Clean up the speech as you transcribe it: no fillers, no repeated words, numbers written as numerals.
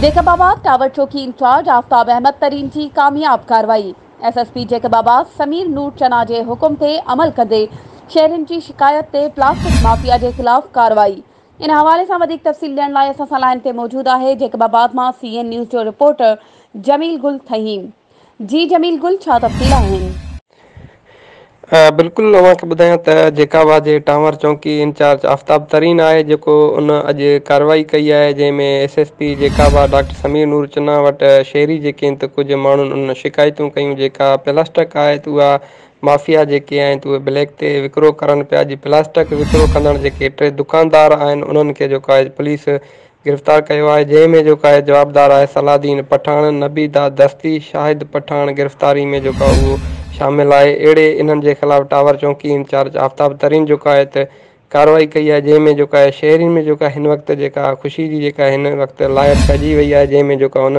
Jacob آباد tower چوڪي incharge آفتاب احمد ترين جي ڪامياب ڪارروائي، S S P Jacobabad Sameer Noor Channa جي حڪم تي عمل ڪندي شهرين جي شڪايت تي پلاسٽڪ مافيا جي خلاف ڪارروائي. ان حوالي سان وڌيڪ تفصيل ڏيڻ لاء اسان سان لائين تي موجود آهي جيڪب آباد مان سي اين نيوز جو رپورٽر جميل گل ٿهيم. جي جميل گل ڇا تفصيل آهن؟ بلڪل اوهان کي ٻڌايان ته جيڪب آباد جي ٽانور چونڪي انچارج آفتاب ترين آهي جيڪو ان اڄ ڪارروائي ڪئي آهي جنهن ۾ S S P Jacobabad doctor Sameer Noor Channa وٽ شهري جيڪي آهن ته ڪجهه ماڻهن ان شڪايتون ڪيون جيڪا پلاسٽڪ آهي ته اها مافيا جيڪي آهن ته اهي بليڪ تي وڪرو ڪرن پيا جي پلاسٽڪ وڪرو ڪندڙ جيڪي ٽي دڪاندار آهن انهن کي جيڪو آهي پوليس گرفتار ڪيو آهي جنهن ۾ جيڪو آهي جوابدار آهي صلاح الدين پٺاڻ، نبي داد دستي، شاهد پٺاڻ گرفتاري ۾ جيڪو آهي اهو شامل آهي اهڙي انهن جي خلاف ٽاور چونڪي انچارج آفتاب ترين جيڪو آهي ته ڪارروائي ڪئي آهي جنهن ۾ جيڪو آهي شهرين ۾ جيڪو آهي هن وقت جيڪا خوشي جي جيڪا هن وقت لاهر پئجي وئي آهي جنهن ۾ جيڪو انهن.